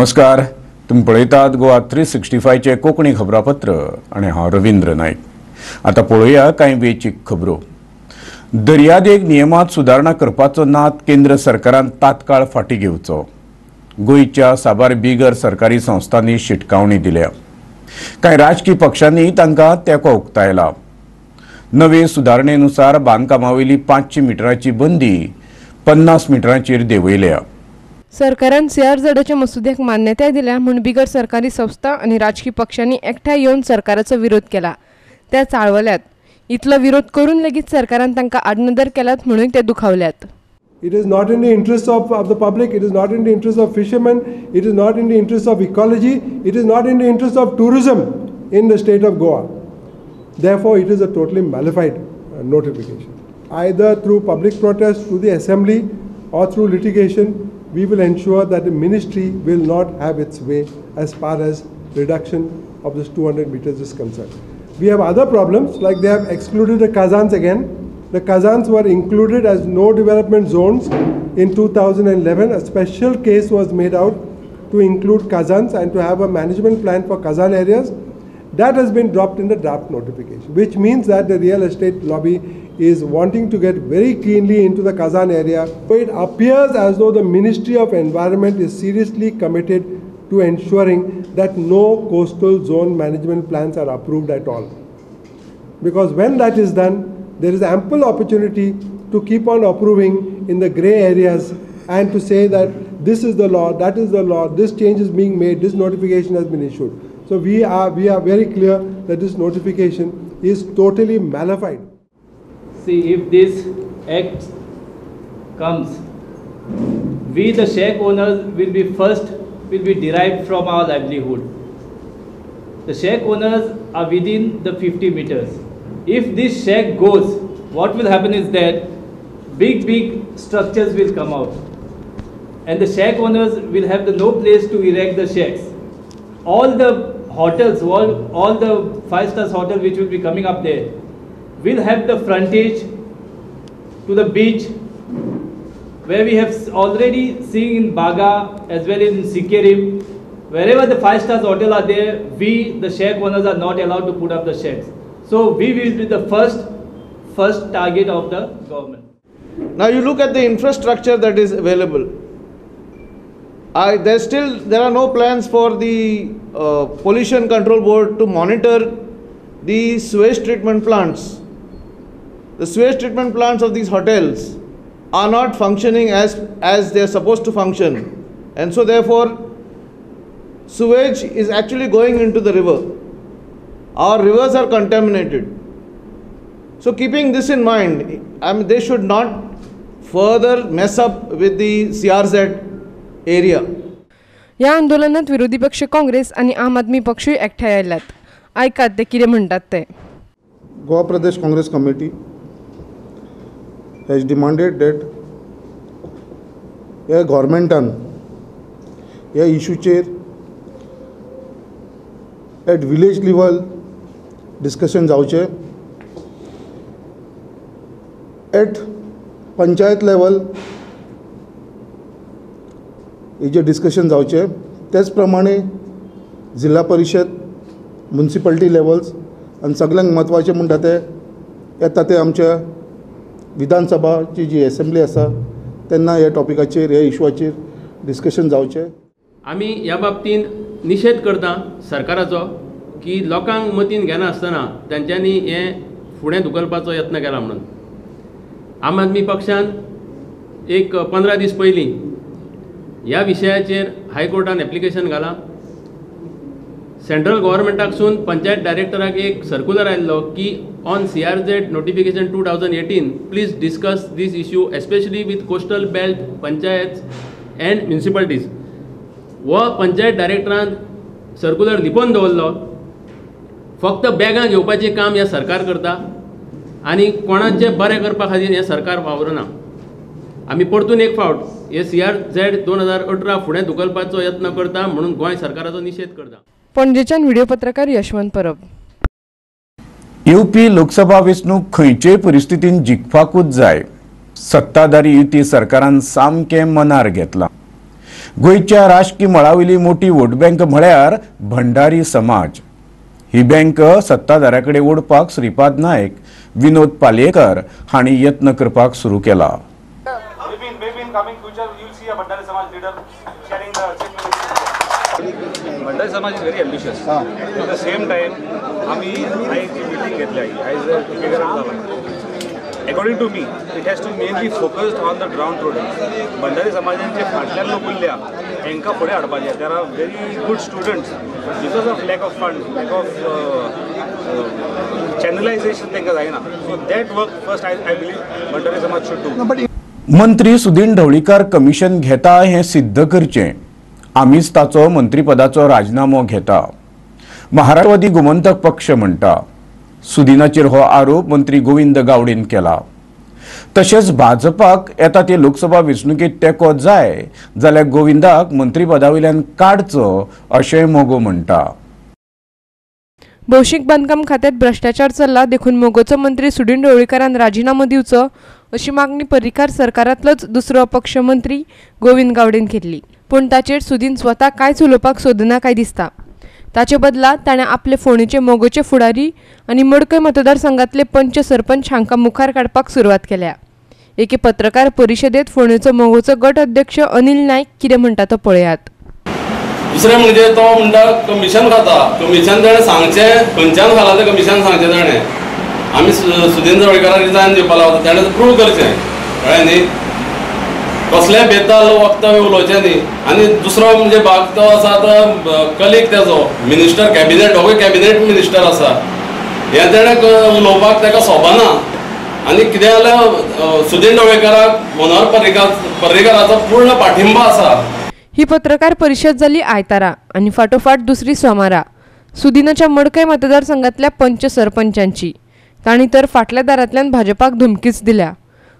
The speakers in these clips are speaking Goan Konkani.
नमस्कार, तुमी पळयतात गोवा 365 कोंकणी खबरापत्र आनी हांव रवींद्र नायक। आतां पळोवया कांय वेचीक खबरो। दर्यादेग नियमांत सुदारणा करपाचो नाद केंद्र सरकारान तात्काळ फाटीं घेवचो। गोंयच्या साबार बिगर सरकारी संस्थांनी शिटकावणी दिल्या। कांय राजकी पक्षांनी तांकां तेंको उक्तायला। नवे सुदारणेनुसार बांदकामावयली 500 मिटरांची बंदी 50 मिटरांचेर देंवयल्या। सरकारान सीआरझेडाच्या मसुद्याक मान्यताय दिल्या म्हूण बिगर सरकारी संस्था आनी राजकी पक्षांनी एकठांय येवन सरकाराचो विरोध केला। त्या चाळवल्यात। इतलो विरोध करून लेगीत सरकारान तांकां आडनदर केल्यात म्हणून ते दुखावल्यात। It is not in the interest of the public, it is not in the interest of fishermen, it is not in the interest of ecology, it is not in the interest of tourism in the state of Goa. Therefore, it is a totally malified notification. Either through public protest, through the assembly or through litigation, we will ensure that the ministry will not have its way as far as reduction of this 200 meters is concerned. We have other problems, like they have excluded the Kazans again. The Kazans were included as no development zones in 2011. A special case was made out to include Kazans and to have a management plan for Kazan areas. That has been dropped in the draft notification, which means that the real estate lobby is wanting to get very keenly into the Kazan area. It appears as though the Ministry of Environment is seriously committed to ensuring that no coastal zone management plans are approved at all. Because when that is done, there is ample opportunity to keep on approving in the grey areas and to say that this is the law, that is the law, this change is being made, this notification has been issued. So we are very clear that this notification is totally malified. See, if this act comes, we the shack owners will be first, will be derived from our livelihood. The shack owners are within the 50 meters. If this shack goes, what will happen is that big structures will come out and the shack owners will have the no place to erect the shacks. All the hotels, all the 5-star hotels which will be coming up there will have the frontage to the beach, where we have already seen in Baga as well as in Sikerim. Wherever the 5-star hotel are there, we the shack owners are not allowed to put up the shacks. So we will be the first target of the government. Now you look at the infrastructure that is available. There are no plans for the Pollution Control Board to monitor the sewage treatment plants. The sewage treatment plants of these hotels are not functioning as they are supposed to function, and so therefore sewage is actually going into the river. Our rivers are contaminated. So keeping this in mind, I mean, they should not further mess up with the CRZ area. ह्या आंदोलनात विरोधी पक्ष काँग्रेस आणि आम आदमी पक्षूय एकठांय आयल्यात। आयकात ते कितें म्हणटात ते। Goa Pradesh Congress Committee has demanded that ह्या गव्हर्मेंटान ह्या इशूचेर एट विलेज लेवल डिस्कशन जावचें, एट पंचायत लेवल हेजेर डिस्कशन जावचें, तेच प्रमाणे जिल्हा परिशद, म्युनिसिपालिटी लेवल्स आनी सगळ्यांक म्हत्वाचें म्हणटा तें येता तें आमच्या विधानसभाची जी एसेंब्ली आसा तेन्ना ह्या टॉपिकाचेर, ह्या इशूचेर डिस्कशन जावचें। आमी ह्या बाबतीन निशेध करता सरकाराचो की लोकांक मतीन घेनासतना तांच्यांनी हें फुडें धुकलपाचो यत्न केला म्हणून। आम आदमी पक्षान एक 15 दीस पयलीं ह्या विशयाचेर हायकोर्टान एप्लिकेशन घालां। सेंट्रल गव्हर्मेंटाकसून पंचायत डायरेक्टराक एक सर्कुलर आयिल्लो की on CRZ notification 2018 please discuss this issue especially with coastal belt panchayat and municipalities. हो पंचायत डायरेक्टरान सर्कुलर लिपोवन दवरलो। फक्त बॅगां घेवपाचें काम हें सरकार करता आनी कोणाचें बरें करपा खातीर हें सरकार वावरना। आमी परतून एक फावट हे CRZ 2018 फुडें धुकलपाचो यत्न करता म्हणून गोंय सरकाराचो निशेध करता। पणजेच्यान व्हिडिओ पत्रकार यशवंत परब। येवपी लोकसभा वेंचणूक खंयचेय परिस्थितीन जिखपाकूच जाय। सत्ताधारी युती सरकारान सामकें मनार घेतलां। गोंयच्या राजकी मळावयली मोठी वोट बँक म्हळ्यार भंडारी समाज. ही बँक सत्ताधाऱ्या कडेन ओडपाक श्रीपाद नायक, विनोद पालयेकर हांणी यत्न करपाक सुरू केला. Bhandari Samaj is very ambitious. At the same time आमी आयज जी मिटींग घेतल्या आयज फिगर आउट जाला. According to me it has to mainly focused on the ground road. Bhandari समाजांचे फाटल्यान लोक उरल्या हांकां फुडें हाडपाचें. There are very good students but because of lack of fund, lack of channelization तांकां जायना. So that work first I believe Bhandari Samaj should do. मंत्री सुदीन ढवळीकार कमिशन घेता हें सिद्ध करचें, आमीच ताचो मंत्रीपदाचो राजीनामो घेता, महाराष्ट्रवादी गोमंतक पक्ष म्हणटा. सुदिनाचेर हो आरोप मंत्री गोविंद गावडेन केला. तशेंच भाजपाक येता ते लोकसभा वेंचणुकेंत तेंको जाय जाल्यार गोविंदाक मंत्रीपदा वयल्यान काडचो अशें मगो म्हणटा. भौशीक बांदकाम खात्यात भ्रष्टाचार चल्ला देखून मगोचो मंत्री सुदीन ढवळीकारान राजीनामो दिवचो अशी मागणी पर्रीकार सरकारांतलोच दुसरो अपक्ष मंत्री गोविंद गावडेन केल्ली. पूण ताचेर सुदीन स्वता कांयच उलोवपाक सोदना काय दिसता. ताचे बदला ताणें आपले फोंडेचे मगोचे फुडारी आनी मडकय मतदारसंघातले पंच सरपंच हांकां मुखार काडपाक सुरवात केल्या. एके पत्रकार परिशदेंत फोंडेचो मगोचो गट अध्यक्ष अनिल नायक कितें म्हणटा तो पळयात. दुसरें म्हणजे तो म्हणटा कमिशन खाता, कमिशन ताणें सांगचें खंयच्यान खाला तें कमिशन सांगचें ताणें. आमी सुदीन ढवळीकाराक रिजायन दिवपा लावता, ताणें प्रूव करचें, कळ्ळें न्ही. कसलें बेताल वक्तव्य उलोवचें न्ही. आनी दुसरो म्हणजे भाग तो आसा तो कलीग तेजो मिनिस्टर कॅबिनेट, दोगूय कॅबिनेट मिनिस्टर आसा, हें तेणें उलोवपाक ताका सोबना. आनी कितें जाल्यार सुदीन ढवळीकाराक मनोहर पर्रीकाराचो पूर्ण पाठिंबा आसा. ही पत्रकार परिशद जाली आयतारा आनी फाटोफाट दुसरी सोमारा सुदिनाच्या मडकय मतदारसंघातल्या पंच सरपंचांची. तांणी तर फाटल्या दारांतल्यान भाजपाक धमकीच दिल्या.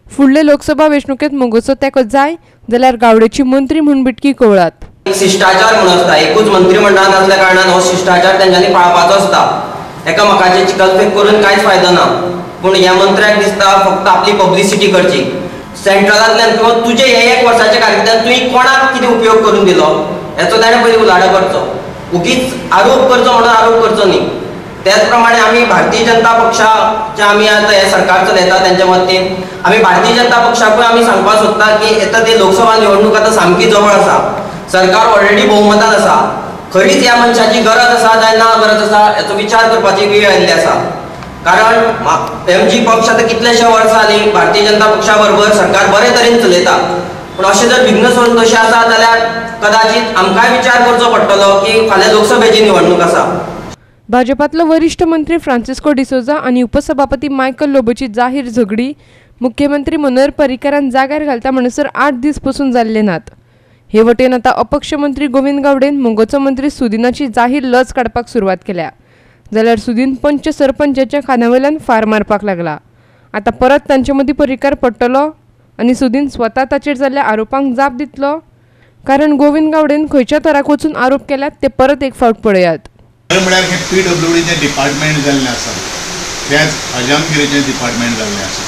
फुडले लोकसभा वेंचणुकेंत मगोचो तेंको जाय जाल्यार गावडेची मंत्री म्हूण बिटकी कवळात. शिश्टाचार म्हणून आसता, एकूच मंत्रीमंडळान आसल्या कारणान हो शिश्टाचार तेंच्यांनी पाळपाचो आसता. एकामेकाचे चिकलफेक करून कांयच फायदो ना. पूण ह्या मंत्र्याक दिसता फक्त आपली पब्लिसिटी करची सेंट्रलांतल्यान किंवा तुजे हे एक वर्साच्या कारकिर्दीन तुवें कोणाक कितें उपयोग करून दिलो हेचो ताणें पयलीं उलाढो करचो. उगीच आरोप करचो म्हणून आरोप करचो न्ही. त्याच प्रमाणे आमी भारतीय जनता पक्षाचे आमी आतां हें सरकार चलयता तेंच्या वतीन आमी भारतीय जनता पक्षाकूय आमी सांगपाक सोदता की येता ते लोकसभा निवडणूक आतां सामकी जवळ आसा, सरकार ऑलरेडी बहुमतान आसा, खरीच ह्या मनशाची गरज आसा काय ना गरज आसा हेचो विचार करपाची वेळ आयिल्ली आसा. कारण एमजी पक्ष आतां कितलेशे वर्सां जालीं भारतीय जनता पक्षा बरोबर सरकार बरे तरेन चलयता, पूण अशें जर विघ्न सोडून तशें आसा जाल्यार कदाचित आमकांय विचार करचो पडटलो की फाल्यां लोकसभेची निवडणूक आसा. भाजपातलो वरिष्ठ मंत्री फ्रांसिस्को डिसोजा आनी उपसभापती मायकल लोबोची जाहीर झगडी मुख्यमंत्री मनोहर पर्रीकारान जाग्यार घालता म्हणसर 8 दीस पसून जाल्ले नात. हे वटेन आतां अपक्ष मंत्री गोविंद गावडेन मगोचो मंत्री सुदिनाची जाहीर लज काडपाक सुरवात केल्या. जाल्यार सुदीन पंच सरपंचाच्या खांद्यावयल्यान फार मारपाक लागला. आतां परत तांचे मदीं पर्रीकार पडटलो आनी सुदीन स्वता ताचेर जाल्ल्या आरोपांक जाप दितलो, कारण गोविंद गावडेन खंयच्या थराक वचून आरोप केल्यात ते परत एक फावट पळयात. म्हळ्यार हें पीडब्ल्यूडीचें डिपार्टमेंट जाल्लें आसा, तेच हजामगिरीचें डिपार्टमेंट जाल्लें आसा.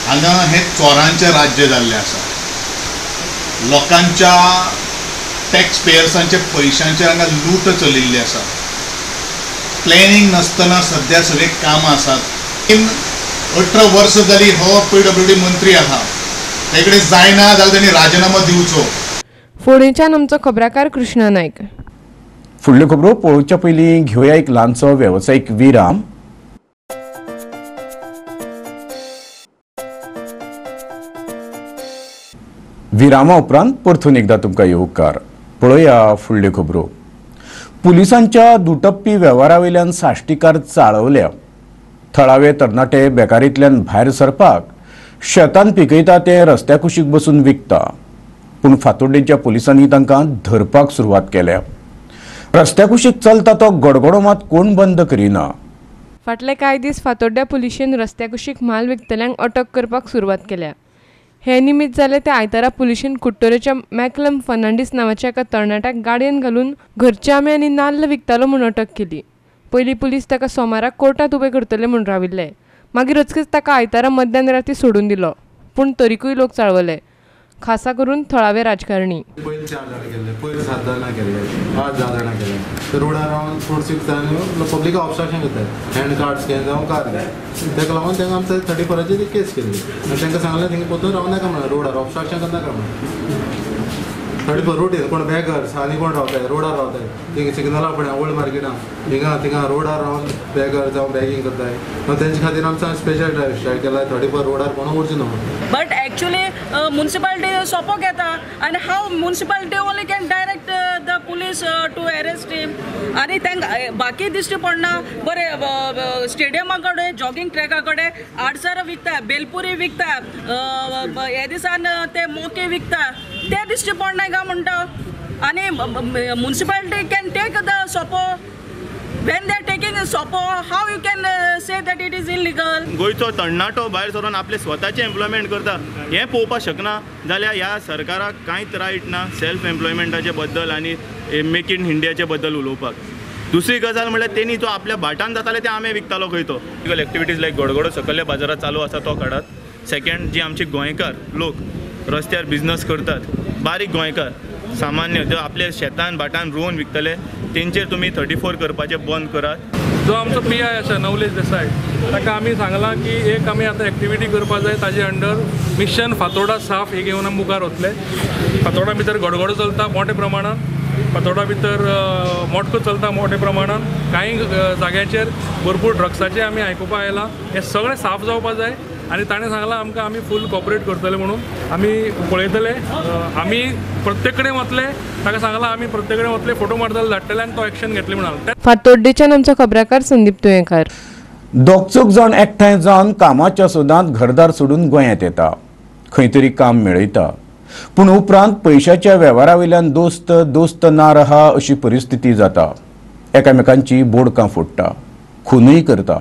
हांगा हें चोरांचें राज्य जाल्लें आसा. लोकांच्या टॅक्स पेयर्सांच्या पयशांचेर हांगा लूट चलिल्ली आसा. प्लॅनिंग नासतना सद्या सगळीं कामां आसात. 18 वर्सां जालीं हो पीडब्ल्यूडी मंत्री आसा, ते कडेन जायना जाल्यार तांणी राजिनामो दिवचो. फोंडेच्यान आमचो खबराकार कृष्णा नायक. फुडल्यो खबरो पळोवच्या पयलीं घेवया एक ल्हानसो वेवसायीक विराम. विरामा उपरांत परतून एकदा तुमकां येवकार. पळोवया फुडल्यो खबरो. पुलिसांच्या दुटप्पी वेव्हारा वयल्यान साश्टीकार चाळवल्या. थळावे तरणाटे बेकारींतल्यान भायर सरपाक शेतान पिकयता ते रस्त्या कुशीक बसून विकता, पूण फातोड्डेंच्या पुलिसांनी तांकां धरपाक सुरवात केल्या. रस्त्या कुशीक चलता तो गडगडो मात कोण बंद करिना. फाटले कांय दीस फातोड्ड्या पुलिशेन रस्त्या कुशीक म्हाल विकतल्यांक अटक करपाक सुरवात केल्या. हे निमित्त जालें ते आयतारा पुलिशेन कुट्टोरेच्या मॅकलम फर्नांडीस नांवाच्या एका तरणाट्याक गाडयेन घालून घरचे आंबे आनी नाल्ल विकतालो म्हूण अटक केली. पयलीं पुलीस ताका सोमाराक कोर्टांत उबे करतले म्हूण राविल्ले, मागीर अचकीत ताका आयतारा मध्यान राती सोडून दिलो, पूण तरीकूय लोक चाळवले. खासा करून थळावे राजकारणी. पयलीं 4 जाणां केल्ले, पयलीं 7 जाणां केल्ले, 8-10 जाणां केल्ले. ते रोडार रावन फ्रुट्स विकता आनी पब्लिकाक ऑब्स्ट्रक्शन करतात, हँड कार्ड्स घे जावं कार घे. ताका लागून तांकां आमचे 34ची ती केस केल्ली आनी तांकां सांगलें तेंकां परतून रावनाका नाका म्हणून, रोडार ऑब्स्ट्रक्शन करनाका म्हणून. 34 रोड कोण बेगर्स आनी कोण रावताय रोडार रावताय, थिंगा सिग्नला फुडें ओल्ड मार्केटान हिंगा थिंगा रोडार रावन बेगर जावं बॅगींग करताय. तेंचे खातीर आमचो स्पेशल ड्रायव्ह स्टार्ट केला, 34 रोडार कोण उरचो न्हू. बट एक्चुअली म्युनिसिपालिटी सोपो घेता आनी how municipality only can direct the police to arrest him. आनी तांकां बाकी दिश्टी पडना. बरें स्टेडियमा कडेन जॉगिंग ट्रॅका कडेन आडसरां विकता, बेलपुरी विकता, हे दिसान ते मोके विकता, ते दिश्टी पडना काय म्हणटा. आनी municipality can take the सोपो. When they are taking सोपो how you can say that it is illegal. गोंयचो तरणाटो भायर सरून आपले स्वताचें एम्प्लॉयमेंट करता हें पळोवपाक शकना जाल्यार ह्या सरकाराक कांयच रायट ना सेल्फ एम्प्लॉयमेंटाचे बद्दल आनी मेक इन इंडियाचे बद्दल उलोवपाक. दुसरी गजाल म्हणल्यार तेणी जो आपल्या भाटान जाताले ते आमे विकतालो खंय तो. इलिगल एक्टिविटीज लायक गडगडो सकयल्या बाजारात चालू आसा तो काडात. सेकंड, जी आमची गोंयकार लोक रस्त्यार बिजनस करतात, बारीक गोंयकार सामान्य जो आपल्या शेतान भाटान रोवन विकतले तेंचेर तुमी 34 करपाचें बंद करात. जो आमचो पी I आसा नवलेश देसाय ताका आमी सांगलां की एक आमी आतां एक्टिविटी करपा जाय, ताजे अंडर मिशन फातोर्डा साफ हे घेवन आमी मुखार वतले. फातोर्डा भितर गडगडो चलता मोठ्या प्रमाणान, फातोर्डा भितर मोटको चलता मोठ्या प्रमाणान, कांय जाग्यांचेर भरपूर ड्रग्साचें आमी आयकुपाक आयलां. हें सगळें साफ जावपा जाय आनी ताणें सांगलां आमकां आमी फूल कॉपरेट करतले म्हणून. आमी पळयतले, आमी प्रत्येक कडेन वतले, ताका सांगलां आमी प्रत्येक कडेन वतले, फोटो मारतले, धाडटले आनी तो एक्शन घेतले म्हणून. फातोड्डेच्यान आमचो खबराकार संदीप तुयेंकार. दोगचोग जाण एकठांय जावन कामाच्या सोदांत घरदार सोडून गोंयांत येता, खंय तरी काम मेळयता, पूण उपरांत पयशाच्या वेव्हारा वयल्यान दोस्त दोस्त ना रहा अशी परिस्थिती जाता. एकामेकांची बोडकां फोडटा, खुनूय करता.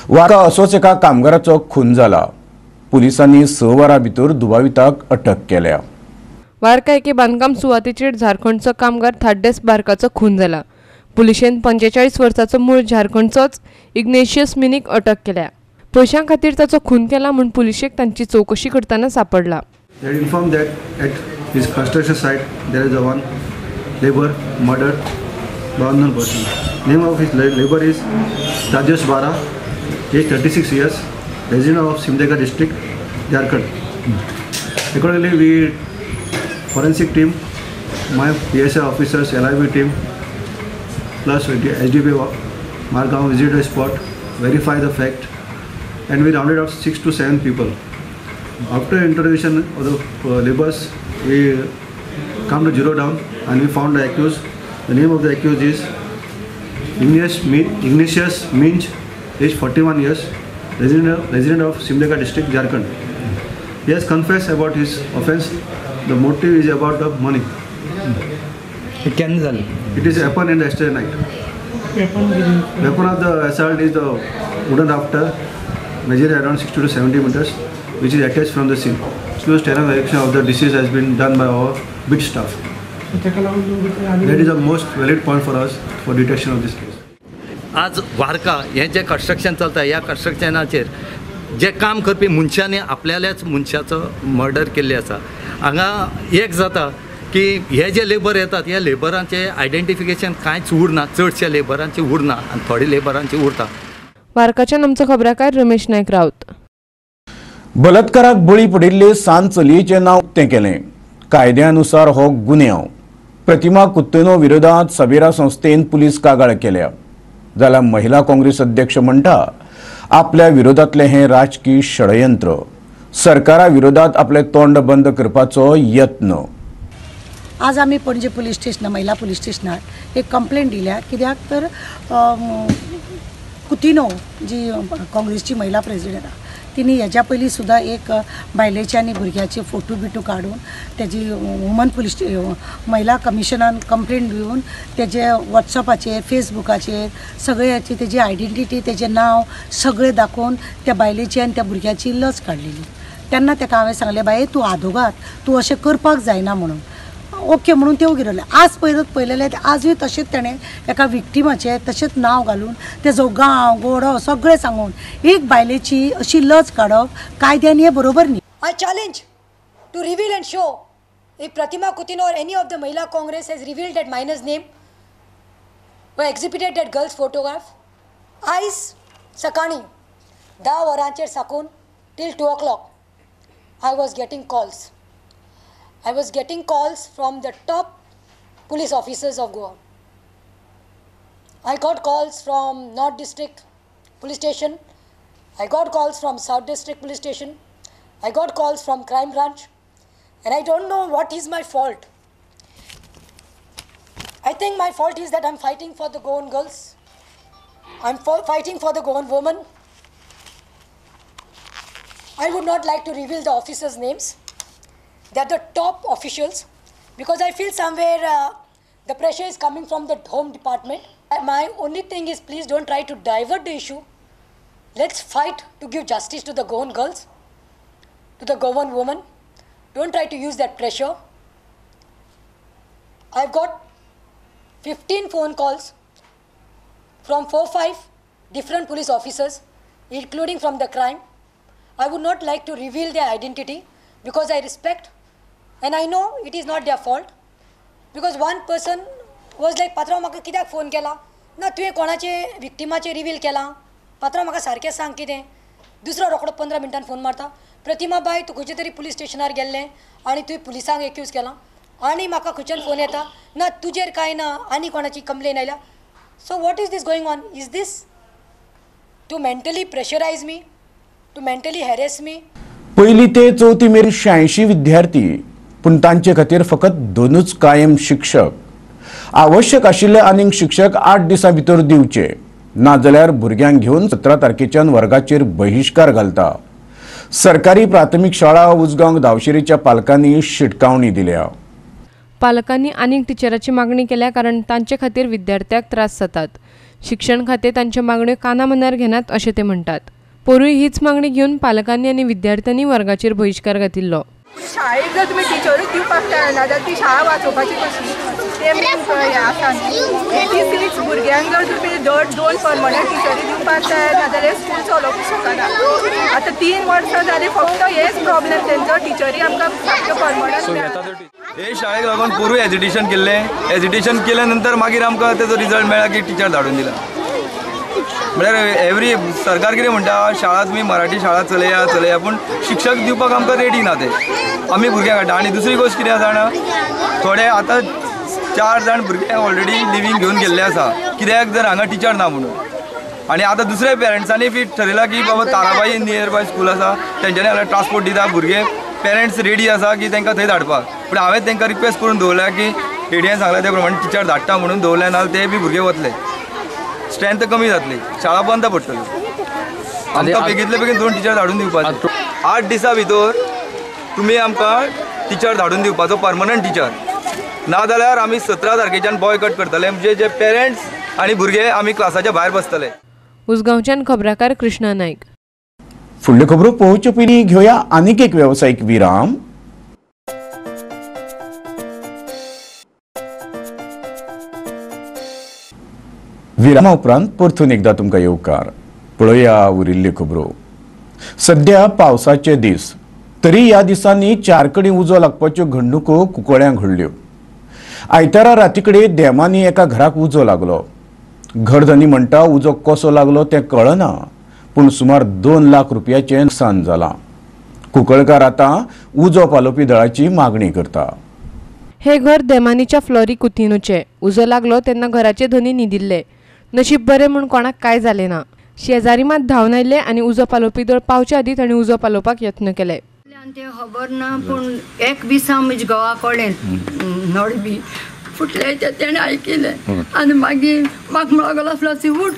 वारा असोच एका कामगाराचो खून जाला. पुलिसांनी 6 वरां भितर दुबाविताक अटक केल्या. वारका एके बांदकाम सुवातेचेर झारखंडचो कामगार थाड्डेस बारकाचो खून जाला. पुलिशेन 45 वर्साचो मूळ झारखंडचोच इग्नेशियस मिनीक अटक केल्या. पयशां खातीर ताचो खून केला म्हूण पुलिशेक तांची चवकशी करतना सापडला. They informed that at his construction site there is a one labor murdered by unknown person. Name of his labor is Rajesh Bara, age 36 years, resident of Simdega district, Jharkhand. Accordingly, we forensic team, my PSI officers, LIB team, plus HDB Margaon visited the spot, verify the fact, and we rounded up 6 to 7 people. After interrogation of the laborers, we come to zero down and we found the accused. The name of the accused is Ignatius Minch, age 41 years, resident of Simdega district, Jharkhand. He has confessed about his offence. The motive is about the money. It is happened in the yesterday night. Weapon of the assault is the wooden rafter, measuring around 60 to 70 meters, which is attached from the scene. Close verification of the deceased has been done by our bit staff. That is the most valid point for us for detection of this case. आज वारका हें जें कन्स्ट्रक्शन चलता ह्या कन्स्ट्रक्शनाचेर जे काम करपी मनशांनी आपल्याल्याच मनशाचो मर्डर केल्ले आसा. हांगा एक जाता की हे जे लेबर येतात ह्या लेबरांचें आयडेंटिफिकेशन कांयच उरना, चडशे लेबरांचें उरना आनी थोडे लेबरांचें उरता. वारकाच्यान आमचो खबराकार रमेश नायक राऊत. बलात्काराक बळी पडिल्ले सान चलयेचें नांव उक्तें केलें. कायद्यानुसार हो गुन्यांव. प्रतिमा कुत्तनो विरोधात सबेरा संस्थेन पुलीस कागाळ केल्या. जाल्यार महिला काँग्रेस अध्यक्ष म्हणटा आपल्या विरोधातलें हें राजकी षडयंत्र, सरकारा विरोधात आपलें तोंड बंद करपाचो यत्न. आज आमी पणजे पुलीस स्टेशनार, महिला पुलीस स्टेशनार एक कंप्लेंट दिल्या. कित्याक तर कुतिनो जी काँग्रेसची महिला प्रेसिडेंट आहा तिने हेज्या पयलीं सुद्दां एक बायलेचे आनी भुरग्याचे फोटो बिटो काडून तेजी वुमन पुलीस महिला कमिशनान कंप्लेंट दिवन तेजे वॉट्सएपाचेर फेसबुकाचेर सगळ्याची तेजी आयडेंटिटी तेजें नांव सगळें दाखोवन त्या बायलेची आनी त्या भुरग्याची लज काडलेली. तेन्ना तेका हांवें सांगलें, बाये तूं आदोगाद, तूं अशें करपाक जायना म्हणून. ओके म्हणून ते ओगी रावले. आज पयरत पळयलें आजूय तशेंच तेणें एका विक्टिमाचें तशेंच नांव घालून तेजो गांव गोडो सगळें सांगून एक बायलेची अशी लज काडप कायद्यान हें बरोबर न्ही. I challenge to to reveal and show if Pratima Coutinho or any of the Mahila Congress has revealed that minor's name or exhibited that girl's photograph. आयज सकाळीं 10 वरांचेर साकून till 2 o'clock I was getting calls. I was getting calls from the top police officers of Goa. I got calls from North District Police Station. I got calls from South District Police Station. I got calls from Crime Branch. And I don't know what is my fault. I think my fault is that I'm fighting for the Goan girls. I'm fighting for the Goan women. I would not like to reveal the officers' names. They are the top officials, because I feel somewhere the pressure is coming from the Home Department. My only thing is, please don't try to divert the issue. Let's fight to give justice to the Goan girls, to the Goan women. Don't try to use that pressure. I've got 15 phone calls from 4-5 different police officers, including from the crime. I would not like to reveal their identity because I respect and I know it is not their fault. Because one person was like, पात्रांव म्हाका कित्याक फोन केला ना, तुवें कोणाचे विक्टिमाचे रिवील केला, पात्रांव म्हाका सारकें सांग कितें. दुसरो रोकडो 15 मिनटान फोन मारता, प्रतिमा बाय तूं खंयचे तरी पुलीस स्टेशनार गेल्लें आनी तुवें पुलिसांक एक्यूज केलां, आनी म्हाका खंयच्यान फोन येता ना तुजेर कांय ना आनी कोणाची कंप्लेन आयल्या. So what is this going on? Is this to mentally pressurise me, to mentally harass me? पयली ते चवथी मेरेन 86 विद्यार्थी, पूण तांचे खातीर फकत 2 कायम शिक्षक. आवश्यक आशिल्ले आनीक शिक्षक 8 दिसां भितर दिवचे, नाजाल्यार भुरग्यांक घेवन 17 तारखेच्यान वर्गाचेर बहिश्कार घालता. सरकारी प्राथमीक शाळा उजगांव दावशेरीच्या पालकांनी शिटकावणी दिल्या. पालकांनी आनीक टिचराची मागणी केल्या कारण तांचे खातीर विद्यार्थ्याक त्रास जातात. शिक्षण खातें तांच्यो मागण्यो काना मनार घेनात अशें ते म्हणटात. पोरूय हीच मागणी घेवन पालकांनी आनी विद्यार्थ्यांनी वर्गाचेर बहिश्कार घातिल्लो. शाळेक जर तुमी टिचरूच दिवपाक जायना जाल्यार ती शाळा वाचोवपाची कशी, तें मेन हें आसा न्ही. 86 भुरग्यांक जर तुमी दर 2 परमनंट टिचरी दिवपाक जायना जाल्यार स्कूल चलोवंक शकना. आतां 3 वर्सां जालीं फक्त हेच प्रॉब्लेम तेंचो, टिचरी आमकां सारक्यो परमनंट. हे शाळेक लागून पोरूय एजिटेशन केल्लें, एजिटेशन केल्या नंतर मागीर आमकां तेजो रिजल्ट मेळ्ळा की टिचर धाडून दिला. म्हळ्यार एवरी सरकार कितें म्हणटा, शाळा तुमी मराठी शाळा चलया चलया, पूण शिक्षक दिवपाक आमकां रेडी ना ते, आमी भुरग्यांक हाडटा. आनी दुसरी गोश्ट कितें आसा जाणा, थोडे आतां 4 जाण भुरगे ऑलरेडी लिवींग घेवन गेल्ले आसा, कित्याक जर हांगा टिचर ना म्हणून. आनी आतां दुसऱ्या पेरंट्सांनी बी ठरयलां की बाबा ताराबाई नियर बाय स्कूल आसा, तेंच्यांनी हांगा ट्रान्सपोर्ट दिता, भुरगे पेरंट्स रेडी आसा की तांकां थंय धाडपाक. पूण हांवें तांकां रिक्वेस्ट करून दवरल्या की एडीएन सांगला त्या प्रमाणे टिचर धाडटा म्हणून दवरल्या, नाजाल्यार ते बी भुरगे वतले, स्ट्रेंथ कमी जातली, शाळा बंद पडटली. आमकां बेगींतले बेगीन 2 टिचर धाडून दिवपाचे. 8 दिसां भितर तुमी आमकां टिचर धाडून दिवपाचो, परमनंट टिचर, ना जाल्यार आमी 17 तारखेच्यान बॉयकट करतले, म्हणजे जे पेरंट्स आनी भुरगे आमी क्लासाच्या भायर बसतले. उसगांवच्यान खबराकार कृष्णा नायक. फुडल्यो खबरो पळोवचे पयलीं घेवया आनीक एक वेवसायीक विराम. विरामा उपरांत परतून एकदा तुमकां येवकार. पळोवया उरिल्ल्यो खबरो. सद्या पावसाचे दीस, तरी ह्या दिसांनी 4 कडेन उजो लागपाच्यो घडणुको कुंकळ्यां घडल्यो. आयतारा राती कडेन देमांनी एका घराक उजो लागलो. घरधनी म्हणटा उजो कसो लागलो तें कळना, पूण सुमार 2 लाख रुपयाचें नुकसान जालां. कुंकळकार आतां उजो पालोवपी दळाची मागणी करता. हे घर देमानीच्या फ्लॉरी कुतिनोचें. उजो लागलो तेन्ना घराचे धनी न्हिदिल्ले. नशीब बरें म्हूण कोणाक कांय जालें ना. शेजारी मात धांवन आयले आनी उजो पालोवपी दळ पावचे आदीं तांणी उजो पालोवपाक यत्न केले. तें खबर ना, पूण एक दिसा म्हज्या घोवा कडेन नळ बी फुटले तेणें आयकिलें आनी मागीर म्हाका म्हणूंक लागलो फ्लॉसी उठ,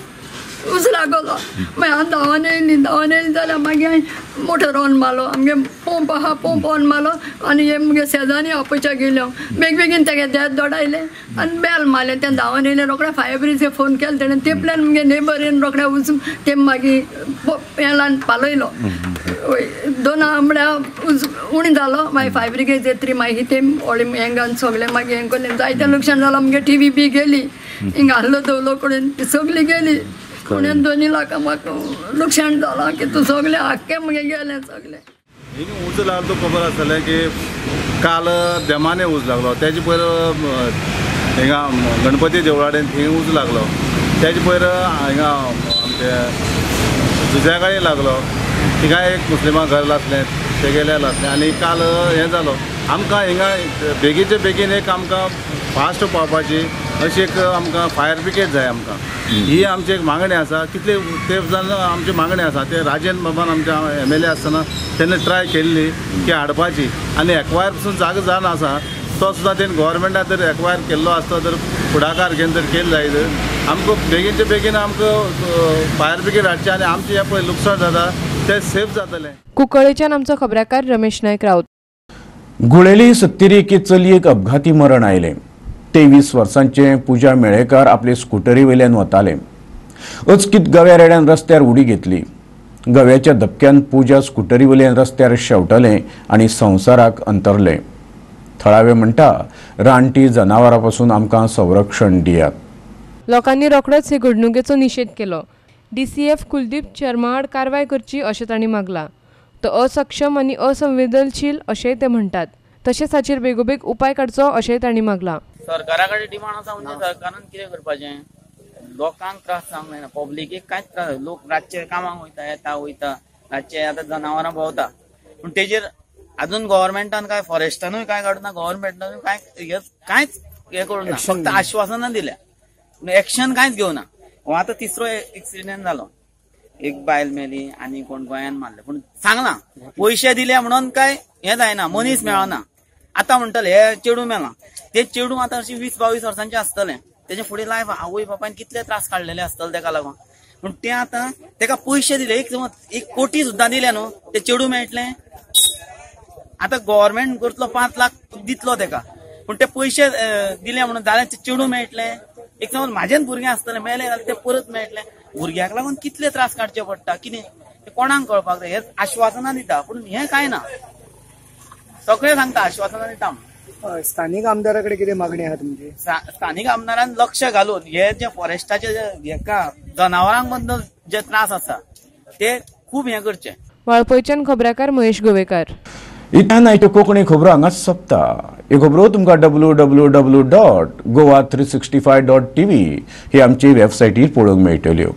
उजो लागलो. मागीर हांव धांवन येयली, धांवन येयली जाल्यार मागीर हांवें मोटर ऑन मारलो, आमगे पंप आहा पंप ऑन मारलो आनी हे मुगे शेजारी आपोवच्या गेलो. बेग बेगीन तेगे देत दोडायलें आनी बेल मारलें. तें धांवन येयलें रोखडें फायर ब्रिगेडीक फोन केलो तेणें, ते प्लॅन मुगे नेबर येवन रोखडें वचून ते मागीर पेलान पालयलो. 2 म्हळ्यार उज उणें जालो. मागीर फायर ब्रिगेड येतरी मागीर ते व्हडले हेंगान सगळें मागीर हें केलें. जायतें लुकसाण जालां. मुगे टी व्ही बी गेली, हिंगा आहलो दवलो कडेन ती सगळी गेली. पुण्यान 2 लाखां म्हाका लुकसाण जालां की तूं सगळें आख्खें मुगे गेलें सगळें. हिंगा उजो लागलो तो खबर आसतलें की काल देमाने उजो लागलो, तेजे पयर हिंगा गणपती देवळा कडेन थंय उजो लागलो, तेजे पयर हिंगा आमचे जुझ्या लागलो, थिंगा एक मुस्लिमा घर आसलें तेगेलें आसलें आनी काल हें जालो. आमकां हिंगा बेगीचे बेगीन एक आमकां फास्ट पावपाची अशी एक आमकां फायर ब्रिगेड जाय आमकां, ही आमची एक मागणी आसा. कितले तेंप जावन आमची मागणी आसा. ते राजेंद्र बाबान आमच्या MLA आसतना तेन्ना ट्राय केल्ली की हाडपाची आनी एक्वायर पसून जागो जावन आसा तो सुद्दां तेणें गोवोरमेंटान जर एक्वायर केल्लो आसतो तर फुडाकार घेवन जर केलें जायत आमकां बेगीनचे बेगीन आमकां फायर ब्रिगेड हाडची आनी आमचें हें पळय लुकसाण जाता तें सेफ जातलें. कुंकळेच्यान आमचो खबराकार रमेश नायक राऊत. गुळेली सत्तरी एके चलयेक अपघाती मरण आयलें. 23 वर्सांचे पूजा मेळेकार आपले स्कुटरी वयल्यान वताले. अचकीत गव्या रेड्यान रस्त्यार उडी घेतली. गव्याच्या धपक्यान पूजा स्कुटरी वयल्यान रस्त्यार शेवटलें आनी संवसाराक अंतरलें. थळावे म्हणटा रानटी जनावरां पसून आमकां संरक्षण दियात. लोकांनी रोखडोच हे घडणुकेचो निशेध केलो. DCF Kuldeep Sharma आड कारवाय करची अशें तांणी मागलां. तो असक्षम आनी असंवेदनशील अशेंय ते म्हणटात. तशेंच हाचेर बेगोबेग उपाय काडचो अशेंय तांणी मागलां. सरकारा कडेन डिमांड आसा म्हणजे सरकारान कितें करपाचें, लोकांक त्रास जावंक जायना, पब्लिकेक कांयच त्रास. लोक रातचे कामाक वयता, येता वयता, रातचे आतां जनावरां भोंवता, पूण तेजेर अजून गव्हर्मेंटान काय फॉरेस्टानूय काय काडूं ना, गव्हर्मेंटानूय काय कांयच हें करूं ना, फक्त आश्वासनां दिल्या पूण एक्शन कांयच घेवना. हो आतां तिसरो एक्सिडेंट जालो, एक बायल मेली आनी कोण गोंयान मारले, पूण सांगलां पयशे दिले म्हणून काय हें जायना, मनीस मेळना. आतां म्हणटले हे चेडूं मेलां, ते चेडूं आतां अशी 20-22 वर्सांचें आसतलें, तेजे फुडें लायफ आवय बापायन कितले त्रास काडलेले आसतले तेका लागून. पूण ते आतां तेका पयशे दिले, एक कोटी सुद्दां दिले न्हू, ते चेडूं मेळटलें. आतां गव्हर्मेंट करतलो 5 लाख दितलो तेका, पूण ते पयशे दिले म्हणून जाल्यार चेडूं मेळटलें. एक समज म्हाजेच भुरगें आसतलें, मेलें जाल्यार तें परत मेळटलें. भुरग्याक लागून कितले त्रास काडचे पडटा, कितें तें कोणाक कळपाक जाय. हे आश्वासनां दिता पूण हें कांय ना, सगळें सांगता आश्वासनां दिता. स्थानीक आमदारा कडेन कितें मागणी आहा तुमची? स्थानीक आमदारान लक्ष घालून हे जे फॉरेस्टाचे हेका जनावरांक बद्दल जे त्रास आसा ते खूब हें करचे. वाळपयच्यान खबराकार महेश गोवेकार. इतल्यान आयच्यो कोंकणी खबरो हांगाच सोंपता. ह्यो खबरो तुमकां www.goa365.tv ही आमची वेबसायटीर पळोवंक मेळटल्यो.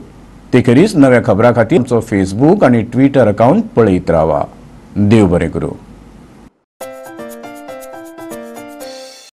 ते खेरीज नव्या खबरां खातीर आमचो फेसबूक आनी ट्विटर अकावंट पळयत रावा. देव बरें करूं.